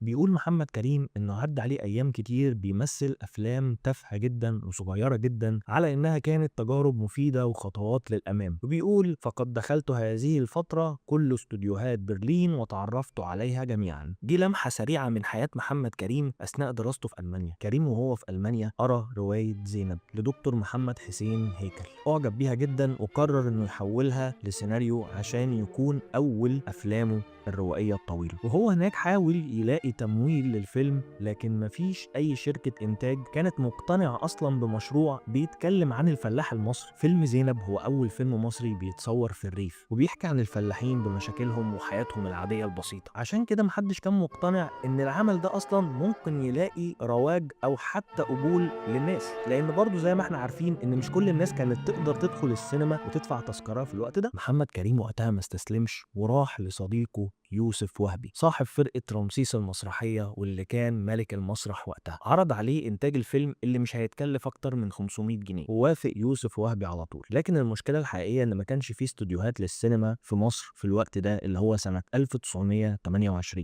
بيقول محمد كريم إنه عدى عليه أيام كتير بيمثل أفلام تافهة جدا وصغيرة جدا على إنها كانت تجارب مفيدة وخطوات للأمام. وبيقول: فقد دخلت هذه الفترة كل استوديوهات برلين وتعرفت عليها جميعا. دي لمحة سريعة من حياة محمد كريم أثناء دراسته في ألمانيا. كريم وهو في ألمانيا قرأ رواية زينب لدكتور محمد حسين هيكل، أعجب بيها جدا وقرر إنه يحولها لسيناريو عشان يكون أول أفلامه الروائية الطويلة. وهو هناك حاول يلاقي تمويل للفيلم، لكن مفيش أي شركة إنتاج كانت مقتنعة أصلا بمشروع بيتكلم عن الفلاح المصري. فيلم زينب هو أول فيلم مصري بيتصور في الريف وبيحكي عن الفلاحين بمشاكلهم وحياتهم العادية البسيطة، عشان كده محدش كان مقتنع إن العمل ده أصلا ممكن يلاقي رواج أو حتى قبول للناس، لأن برضو زي ما احنا عارفين إن مش كل الناس كانت تقدر تدخل السينما وتدفع تذكرة في الوقت ده. محمد كريم وقتها ما استسلمش وراح لصديقه يوسف وهبي صاحب فرقة رمسيس المسرحية واللي كان ملك المسرح وقتها، عرض عليه إنتاج الفيلم اللي مش هيتكلف أكتر من 500 جنيه، ووافق يوسف وهبي على طول. لكن المشكلة الحقيقية إن ما كانش فيه استوديوهات للسينما في مصر في الوقت ده اللي هو سنة 1928.